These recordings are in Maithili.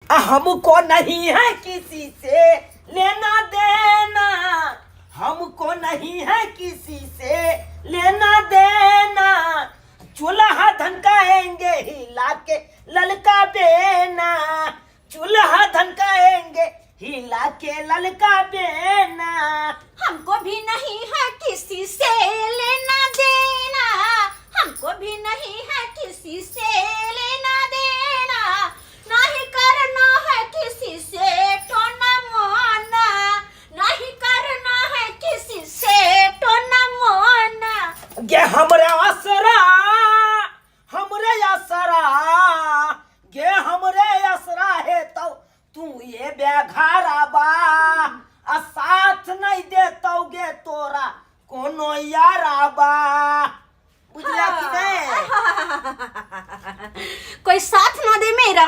आ हमको नहीं है किसी से लेना देना, हमको नहीं है किसी से लेना देना, चूल्हा धनकाएंगे हिला के ललका बेना, चूल्हा धनकाएंगे हिला के ललका बेना। हमको भी नहीं है किसी से लेना देना, हमको भी नहीं है किसी से लेना देना, नहीं करना है किसी से टोना मोना, नहीं करना है किसी से टोना मोना। गे हमरे असरा, हमरे असरा, गे हमरे असरा है तो तू ये बेघारा बा, आ साथ नहीं देतौ गे तोरा कोनो यारा बा। बुझला कि नहीं? कोई साथ ना दे मेरा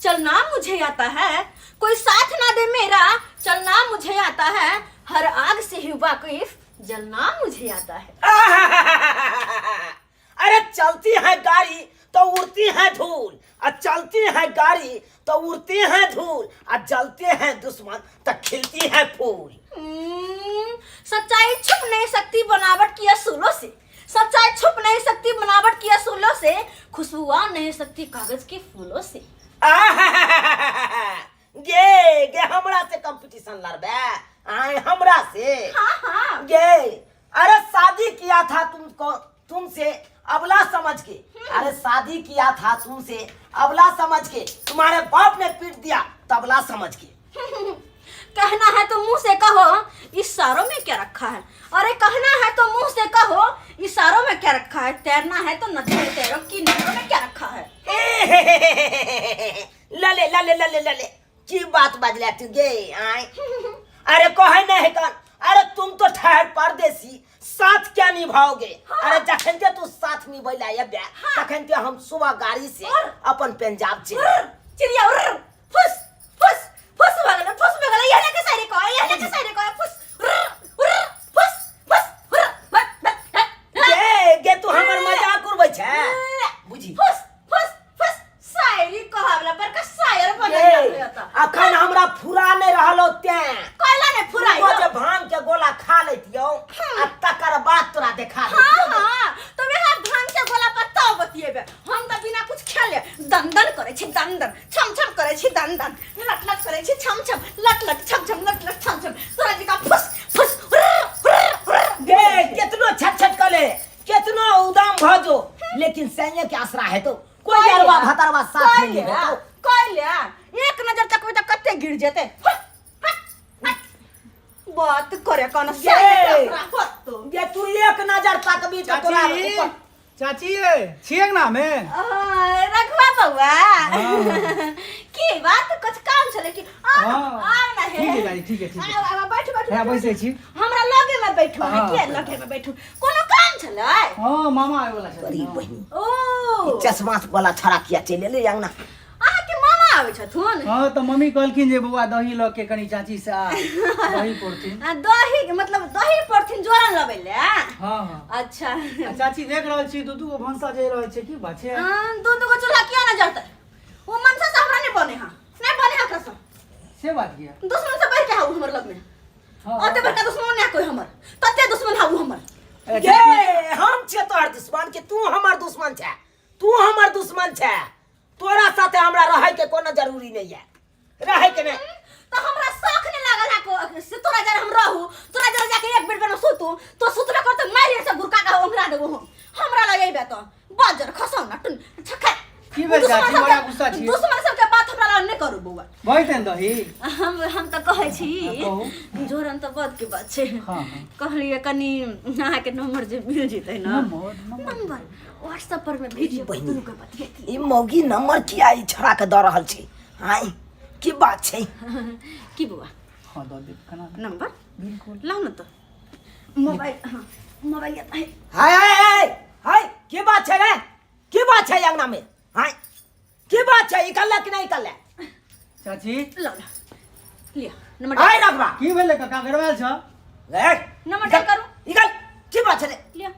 चलना मुझे आता है, कोई साथ ना दे मेरा चलना मुझे आता है, हर आग से ही वाकिफ जलना मुझे आता है। अरे चलती है गाड़ी तो उड़ती है धूल, आ चलती है गाड़ी तो उड़ती है धूल, आ जलते हैं दुश्मन तो खिलती है फूल। सच्चाई छुप नहीं सकती बनावट की असूलों से, सच्चाई छुप नहीं सकती बनावट की असूलों से, खुशबू आ नहीं सकती कागज के फूलों से। गे गे हमरा से कंपटीशन लड़बे आए हमरा से? हाँ हाँ। गे अरे शादी किया था तुमको तुमसे अबला समझ के, अरे शादी किया था तुमसे अबला समझ के, तुम्हारे बाप ने पीट दिया तबला समझ के। कहना है तो मुंह से कहो इशारों में क्या रखा है, अरे कहना है तो मुंह से कहो इशारों में क्या रखा है, तैरना है तो नदी में तैरो किनारों में क्या रखा है। लले लले लले लले की बात बजला तू गे आए? अरे कहे नहीं है कौन, अरे तुम तो ठहर परदेसी साथ क्या निभाओगे? हाँ। अरे जखन ते तू साथ निभैला अबे तखन ते हम सुबह गाड़ी से अपन पंजाब चल उर्र, चिड़िया उर्र, फुस फुस फुस भऽ गेलै, फुस भऽ गेलै, यह लेके साइड कह, यह लेके साइड कह, फुस उर्र, उर्र, फुस फुस उर्र, बट, बट, बट, गे गे तू हमर मजाक उड़बै छै बुझी। फुस फुस फुस शायरी कहबला बड़का शायर बनल गे, जाता। अखन हमरा फुरा नहि रहल हो तें कैला ने फुराई तो जे भांग के गोला खा लेतियौ आ तकर बाद तोरा देखा हाँ देतियौ। हाँ, तो वहाँ भांग के गोला पर तो बतिएबे, हम तो बिना कुछ खेले दंदन करे छी, दंदन छम छम करे छी, दंदन लट लट करे छी, छम छम लट लट छम छम लट लट छम छम, तोरा जका फुस फुस हुर्र, हुर्र, हुर्र। गे केतनो छट छट कले केतनो उदाम भ जो, लेकिन सैन्य के आसरा है तो कोई अरवा भतरवा साथ नहीं है तो कोइला एक नजर तकबै तऽ कते गिर जेतै। हट, हट, हट। बात करे कोन ये। ये तू एक नजर तकबी तो तोरा चाची ऊपर चाची ये छियै ना में? रघुआ बउआ हाँ। की बात कुछ काम छलै कि आउ हाँ। आउ ना हे। ठीक है दादी, ठीक है, ठीक है। आउ, आउ, बैठू बैठू। है बैसै छी। हमरा लगे में बैठू है। हाँ। किया लगे में बैठू, कोनो काम छलै? हाँ मामा आबै वाला अरे छथिन। बहिनी, ओ चश्मा वाला छड़ा किया चलि एलै अंगना? अहाँके मामा आबै छथुन? हाँ तऽ मम्मी कहलखिन जे बौआ दही लऽ के कनी चाची से आ, दही पौरथिन। आ, दही मतलब दही पड़थिन जोरन लबै ले? हाँ हाँ। अच्छा। आ चाची देख रहल छी दू दू गो भनसा जरि रहल छै, की बात छै? दू दू गो चूल्हा किया ने जरतै? ओ मनसा से हमरा नहि बने हा, नहि बने हा ओकरा से। से बात किया? दुश्मन से बढ़ के हा उ हमर लग में। हाँ। ओते बड़का दुश्मन नहि कोई हमर, तते दुश्मन हा उ हमर। ए, ये हम छियै तोहर दुश्मन के तू हमर दुश्मन छै? तू हमर दुश्मन छै, तोरा साथे हमरा रहै के कोनो जरूरी नहीं है, रहै के नहीं। तो हमरा शौक नहीं लागल है को से तोरा जरा हम रहू, तोरा जरा जाके एक बेड पर सुतू, तो सुतबे कर तो मारि से गुरका के ओंघरा देबो हम। हमरा लगे बे तो बाजर खसौ ना टुन छक्का। की भेल चाची, बड़ा गुस्सा छी? दुश्मन सबके बात हमरा लग नहीं करू बौआ। भइतै ने दही? हम तऽ कहै छी, हाँ, कहू। जोरन तऽ बद के बात छै। हाँ, हाँ। कहलियै कनी अहाँके नंबर जे मिल जेतै ने। Number, number? नंबर व्हाट्सएप पर में भेजियो, बहिनी। दुनू के बतियेती। ई मौगी नंबर किया ई छड़ा के दऽ रहल छै? आँय की बात छै? की बौआ? हाँ दऽ देब केना? नंबर बिल्कुल। लाउ ने तऽ मोबाइल, हाँ मोबाइल आता है। हाय हाय हाय हाय, की बात छै रे? की बात छै अंगना में? हाय की बात छै? निकलला कि नहीं निकलला? चाची लाउ लाउ लिअ नंबर। हाय रखबा। की भेलै काका, गड़बड़ायल छ? ए नंबर डायल करू। निकल, की बात छै रे? लिअ,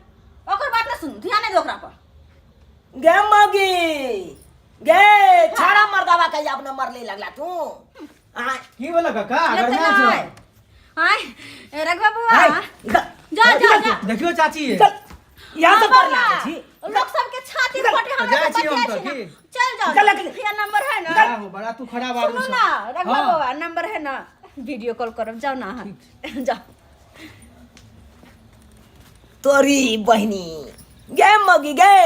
ओकर बात ना सुनू, ध्यान नहीं दो ओकरा पर। गे मौगी गे छाड़ा मर्दावा के आब नंबर ले लगला तू आय की बोला काका अगर लेते नहीं नहीं। छौ आय रघुआ बउआ आय, निकल, जा जा जा देखियो चाची निकल। यहाँ से हाँ, पर बाबा, लागै छी लोग सबके छाती फटे हमरा जाइ से छी हम बतियाइ तऽ छी ना। की? चल जाओ निकल, निकल। ये नंबर है ना बड़ा हो बड़ा तू खराब आदमी सुनू छौ। ना रघुआ हाँ। बउआ नंबर है ना वीडियो कॉल करब जाओ ना अहाँ जाओ तोरी बहिनी गे मगी गे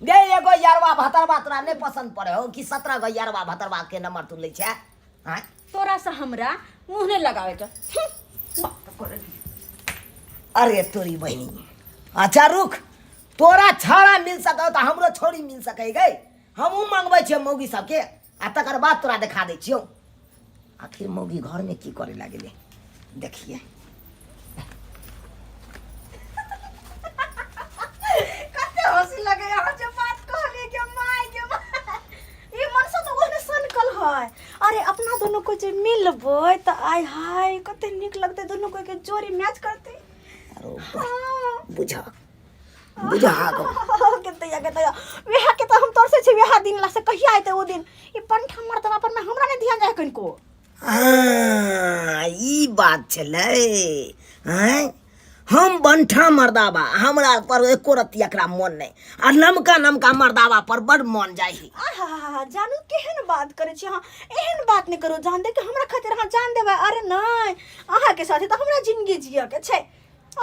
गे एगो यारवा भतरवा तोरा नहि पसंद पड़े हो कि 17 गो यारवा भतरवा के नंबर तू लै छै आँय? तोरा से हमरा मुंह नहीं लगावे के अरे तोरी बहिनी अच्छा रुक तोरा छौड़ा मिल सकै तऽ हमरो छौड़ी मिल सकै गै हमहूँ मंगबै छियै मौगी सबके आ तकर बाद तोरा देखा दै छियौ आखिर मौगी घरमे की करे लागलै देखिए कते हंसी लगे अहाँ जे बात कहलिए के my के my. ई मनसा तो ओहने सनकल है अरे अपना दोनों को जे मिलबै त आय हाय कते नीक लगतै दोनों को के जोड़ी मैच करते अरे हाँ। बुझा बुझा गो के तैया वेहा के त हम तरसे छी वेहा दिन ला से कहिया आयते ओ दिन ई पंठा मर्दवा पर में हमरा नहीं ध्यान जाय कनको हाँ, ई बात छलै आँय हम बंठा मर्दाबा हमरा पर एको रत्ती एकरा मन नहि आ नमका नमका मर्दाबा पर बड़ मन जाइ है आहा जानू केहन बात करै छी अहाँ एहन बात नहि करू जान दे कि हमरा खातिर अहाँ जान देबै अरे नहि अहाँके साथे तऽ हमरा जिंदगी जियऽ के छै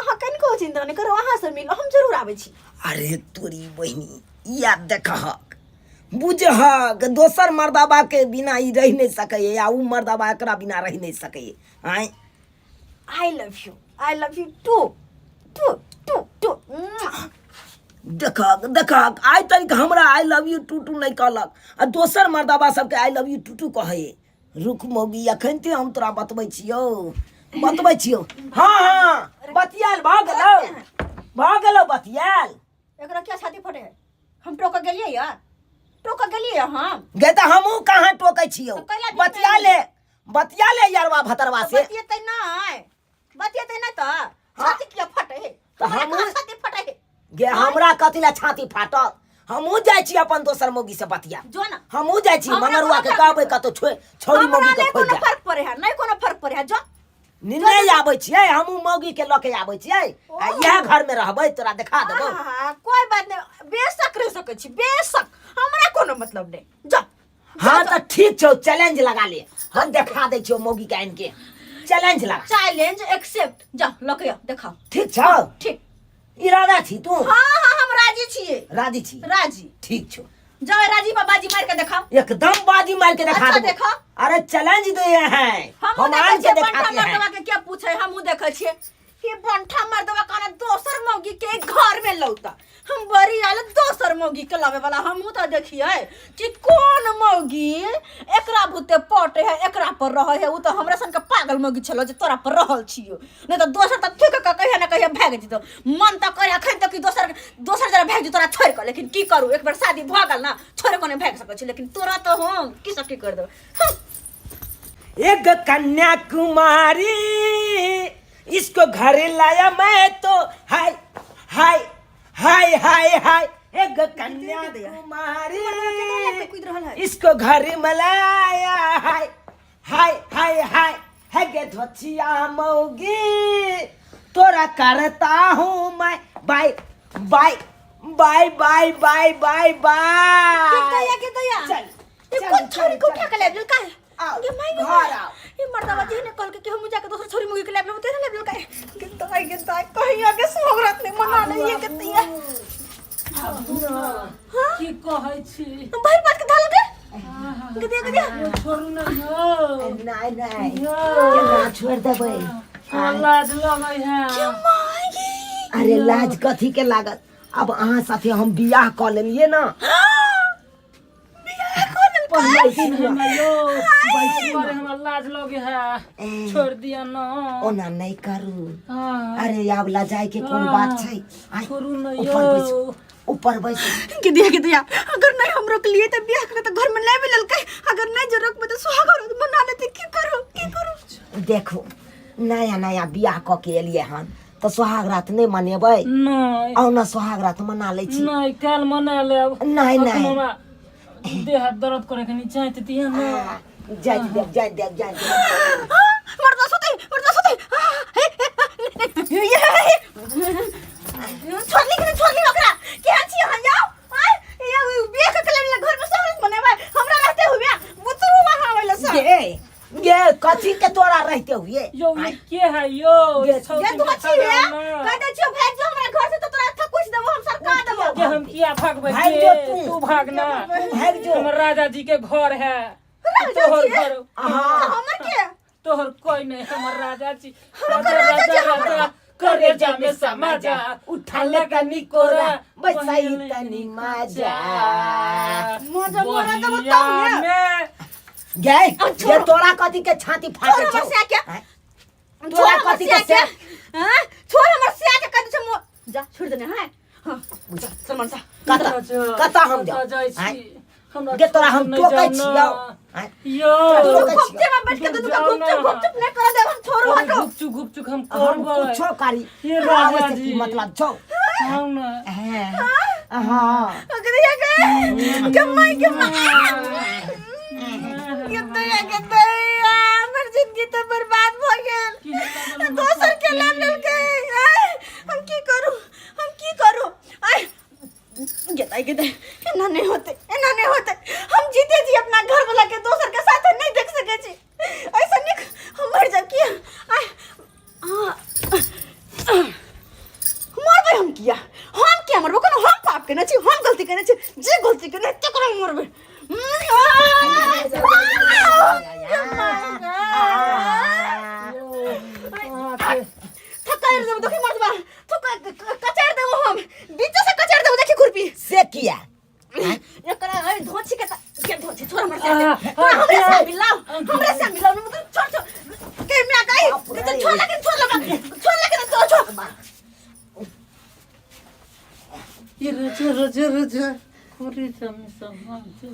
अहाँ कनिको चिंता नहि करू अहाँ से मिलो हम जरूर आबै छी अरे तोरी बहिनी इएह देखहक बुझहक दोसर मर्दाबा के बिना ई रहि नहि सकैए आ उ मर्दाबा एकरा बिना रहि नहि सकैए आँय I love you I love you too too too too देखहक देखहक आइ तक हमरा I love you too too नहि कहलक आ दोसर मर्दाबा सबके I love you too too कहैए रुक मौगी अखन ते हम तोरा बतबै छियौ बतबै छियौ हँ हँ बतियाल भऽ गेलौ भऽ गेलौ बतियाल एकरा क्या छाती फटे है हम टोक गेलियै या टोक गेलियै हम गे तऽ हमहूँ कहाँ टोकै छियौ तऽ कैला बीच में बतिया ले बतिया ले यारवा भतरवा से बतियेतै नहि बतियेतै नहि तऽ छाती किया फटे है तऽ हमरा हमहूँ- कहाँ छाती फटे है गे हमरा कथी लए छाती फाटत हमहूँ जाइ छी अपन दोसर मौगी से बतिया जो ना हमहूँ जाइ छी हमरा मंगरुआ के कोनो कहबै कतौ छौड़ी हमरा मौगी के नहि खोजि कोनो जा फर्क पड़े है नहि कोनो फर्क पड़े है जो नहि आबै छियै हमहूँ मौगी के लऽ के आबै छियै आ इएह घर में रहबै तोरा देखा देबौ आहा, कोई बात नहीं बेशक रह सकै छी बेशक हमरा कोनो मतलब नहीं जा हाँ तऽ ठीक छौ चैलेंज लगा ले हम देखा दै छियौ मौगी के आनि के चैलेंज लगा चैलेंज एक्सेप्ट जा लऽ के आउ देखाओ ठीक छौ ठीक इरादा छी तू हाँ हाँ हम राजी छियै राजी छी राजी ठीक छौ जाओ राजी पर बाजी मार के देखाओ एकदम बाजी मार के दिखा अच्छा, देबो। देखो। अरे चैलेंज दिए हैं हमहूँ हम देखै आन के छियै बंठा दिखाते हैं मर्दवा के क्या पूछे हमहूँ देखै छियै कि बंठा मर्दवा काने दोसर मौगी के घर में लौता हम बड़ी आयल दोसर मौगी के लावे वाला हमहूँ तो देखिए कि कौन मौगी एकरा भूते पटे है एकरा पर रहे है उ तो हमरा सन के पागल मौगी छलो जे तोरा पर रहल छियो नहीं तो दोसर तऽ थूक के कहिया ना कहिया भागि जेतौ मन तऽ करे अखन तक कि दोसर दोसर जरा भागि जेतौ तोरा छोड़ि कऽ लेकिन की करू एक बेर शादी भऽ गेल ना छोड़ि कऽ नहि भागि सकै छी लेकिन तोरा तऽ हम की सब की कर देबै हँ। एक कन्याकुमारी इसको घर लाया मैं तो हाय हाय हाय हाय हाय एक कन्याकुमारी कूदि रहल है इसको घर में लाया हाय हाय हाय हाय है गे धोचिया मौगी तोरा करता हूँ मैं bye bye bye bye bye bye bye के दैया के दैया चल, ये चल, कोन छोरी चल, के उठा चल। के लाबि लेल काहे आओ, गे माय गे घर माय। आओ। ये मर्दावा जी ने कहल के हम जाके दोसर छोरी मुगी के लाबि लेब तेरे लाबि लेल काहे गे दाई गे दाई कहीं आगे सोगरत नहीं मना ले ये के दैया की कहै छी भरि बात के धाल के गे दिया गे दिया छोड़ू ने यौ नहीं नहीं यौ केना छोड़ देबै हमरा लाज लगै है माय गे अरे लाज कथी के लागत अब अहाँ साथे हम बियाह कऽ लेलिए ना लेकिन हमरा यौ अरे हमरा लाज लगे है छोड़ दिया न ओना नहीं करू हाँ, अरे आब लजाए के कोन बात छै आय, छोड़ू न ऊपर बैसू यौ ऊपर बैसू के दिया के दिया अगर नहीं हम रोक लिए तो बियाह के तो घर में नहीं मिलल के अगर नहीं जो रोकबे तो सुहाग औरत मना लेते की करू की करू देखो नया नया बियाह कऽ के एलिए हन तऽ सोहाग रात नहि मनेबै नहीं आउ ने सोहाग रात मना लै छी नहीं काल्हि मना लेब नहीं, अखन नहीं। हमरा देह हाथ दर्द करे कनी जाइत दिया ना। जाइत देव, जाइत देव, जाइत देव। मर्दा सुते, मर्दा सुते। छोड़ली कि छोड़ली ओकरा? केहन छी अहाँ यौ? आँय, ये बियाह कऽ के लेने घर में सब मनेबै हमरा रहते हुए बुतरू वहाँ आबै सब। गे गे, कथी के तोरा रहते हुए? यो, ये के है यो? ये छौ ये दिन तू के अच्छी है। खाना। कह दे छियो, भाग जो हमरा घर से तो तोरा अच्छा कुछ देबो हम, सरका देबो। के हम किया भागबै? भाग के? जो तू। तू भाग ना। तू भाग जो। हमर राजा जी के घर है। राजा तोहर जी है? घर। हाँ। तो हमर के? तोहर कोई नहीं, हमर राजा जी। हमर राजा राजा जी, राजा हमर- राजा करे जा में समा जा, उठा ले तनी कोरा, बसाई तनी मजा। मजा मरा देबो बहिया तब ने। में गे छोड़ो। ये तोरा कथी के छाती फाटे छोड़ हमर छौ? सिया के। आँय? छोड़ तोरा हमर कथी सिया के के। सिया? हाँ? छोड़ हमर सिया के, कह दे छौ जा छोड़ देने हैं। हाँ, सलमान सा। कतऽ कतऽ हम कतऽ जाउ? जाइ छी? आँय? हमरा गे तोरा हम नहीं टोकै जाउ छियौ। ना। आँय? यो तोरा टोकै घुपचे में बैठ के तो जाउ घुपचे ना। घुपचुप नहीं कर देब हम, छोड़ू, हटो। घुपचुक घुपचुक हम हम करबै। कुछो करी, ये तोरा राजा ओहिसँ की जी। मतलब छौ? आउ ना। हाँ। अगरिया के कमाई कमाई के दया के दया, हमर जिंदगी तो बर्बाद भ गेल। दोसर के ले लेलकै। आय, हम की करू, हम की करू? आय गेताई गेताई, एना नहीं होते, एना नहीं होते। हम जीते जी अपना घर वाला के दोसर के साथ नहीं देख सके छी। ऐसा निक हम मर जाब किया? आय आ, मरबै हम किया? हम किया मरबै? कोनो हम पाप केने छी? हम गलती केने छी? जे गलती केने तकरा मरबै। थकाएर देबो देखी मर्दबा, थका कचार देबो हम, बीच से कचार देबो देखी खुरपी। से किया? एकरा है धोछी के के धोछी, छोड़ हमर से, तोरा हमरे से मिलाओ, हमरे से मिलाओ मतलब, छोड़ छोड़ के मैं गई के छोड़, लेकिन छोड़ लगा, छोड़ लेकिन छोड़ छोड़। ये रजा रजा रजा करे जा में समा जा।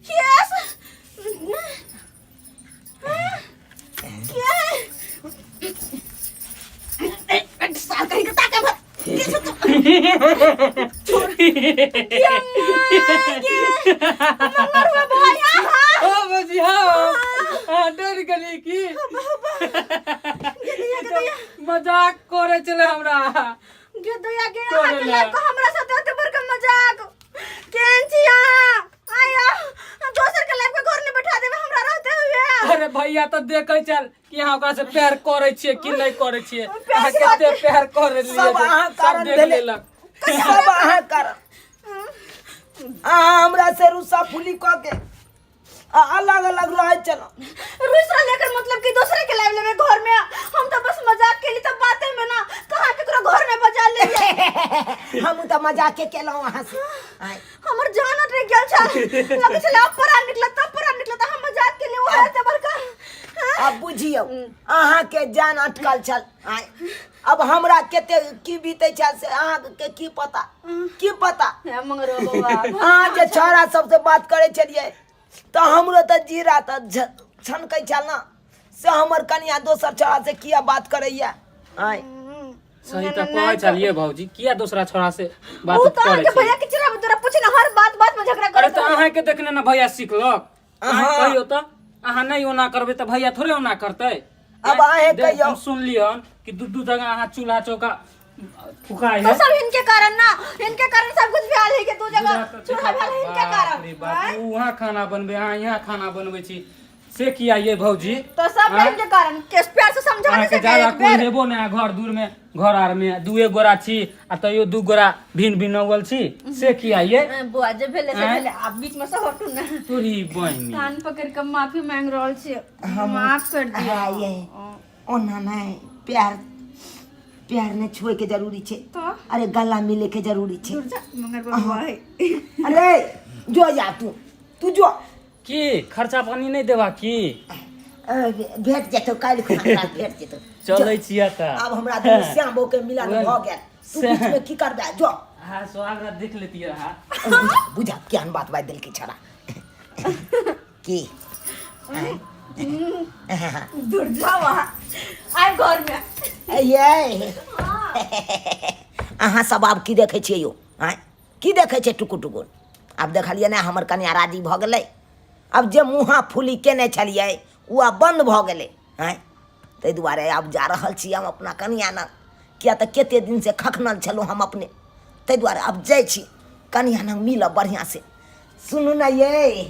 केस क्या साल कहीं के ताके मत के छो तू? छोड़ क्या के मरवा भाई आहा। ओ बजी, हाँ हाँ, डर गेली की? गेदैया गेदैया। मजाक करे चले हमरा। गेदैया गे। करे अहाँ के ले। लाइफ हमरा साथे एते बड़का मजाक केहन छी अहाँ? आया दोसर के लाइफ के घर में बैठा देबे हमरा रहते हुए। अरे भैया तो देखे चल कि अहाँ ओकरा से प्यार करे छियै कि नहीं करे छियै। प्यार अहाँ से कते प्यार करे लिए सब अहाँ सब कारण देख भेलै। लेलक। सब अहाँ कारण। अहाँ हमरा से रुसा फूली कऽ के आ अलग अलग रहै छलहुँ। रुस लेकर मतलब कि दूसरे के लाइफ लेबे घर में? हम तो बस मजाक केली तो बातें में ना, कहाँ केकरो घर में बजा ले। हम तऽ मजाके केलहुँ अहाँ से। आँय। हमर जान अटक गेल छल, लगे छल अब परा निकलत, तब परा निकलत। हम मजाक के लिए वो है बड़का। हाँ? अब बुझियौ, अहाँके जान अटकल छल। आँय, अब हमरा कते की बीतै छल से अहाँके की पता, की पता? हे मंगरो बाबा। अहाँ जे छौड़ा सबसँ बात करै छलियै तऽ हमरो तऽ जीरा तऽ छनकै छल ने, से हमर कनिया दोसर छौड़ा से किया बात करैया? आँय। सही तऽ कहै छलियै भौजी, किया दोसरा छोरा से बात ओ तो करै अहाँके छी? भैया के चेहरा तोरा पूछ ना, हर बात बात में झगड़ा अरे करत। तऽ अहाँके देखने ने भैया सिखलक। अहाँ अहाँ। कहियौ तऽ, अहाँ नहि ओना करबै तऽ भैया थोड़े ओना करतै। अब अहें देख, कहियौ। हम सुनलियन कि दू दू जगह अहाँ चूल्हा चौका फुकाइ तो है। सब इनके कारण ना, इनके कारण सब कुछ भेल है के दू जगह चूल्हा भेल है इनके बाप कारण। रे बाप, उ वहाँ खाना बनबै, अहाँ यहाँ खाना बनबै छी, से किया ये भौजी? तो सब आँय? इनके कारण के प्यार से समझा नहीं अहाँके सके ज्यादा एक कोई बेर। हेबो नहि घर दूर में, घर आर में दुए गोरा छी आ तैयो दू गोरा भिन्न भिन्न अव्वल छी, से किया ये? बुआ, जे भेले से आँय? भेले, आब बीच में से हटू ना। तोरी बहिनी। कान पकड़ के माफी मांग रहल छी, माफ कर दियो। हाँ, ये ओना नहि, प्यार प्यार नहि छुए के जरूरी छै। तो? अरे गला मिले के जरूरी छै। दूर जा मंगर बबुआ है। अरे जो जा तू, तू जो। की खर्चा पानी नहि देबा की? भेट जेतौ काल्हि खुना, हमरा भेट जेतौ। चलै छियै तऽ। आब हमरा दुनू श्याम बहू के मिलन भऽ गेल, तू बीच में की करबे, जो। हाँ, सुहाग रात देख लेतियै अहाँ। बुझा बुझा, केहन बात बाजि देलकै छड़ा की। दूर जा वहाँ, आब घर में। ये अहाँ सब आब की देखै छियै यौ? आँय, की देखै छियै टुकुर टुकुर? आब देखलियै ने, हमर कनिया राजी भऽ गेलै। आब जे मुँहा फूली केने छलियै ओ आब बन्द भऽ गेलै। आँय, ताहि दुआरे आब जा रहल छी हम अपना कनिया लग, किया तऽ कते दिनसँ खखनल छलहुँ हम अपने। ताहि दुआरे आब जाइ छी कनिया लग मिलब बढ़िआँसँ। सुनू ने ये।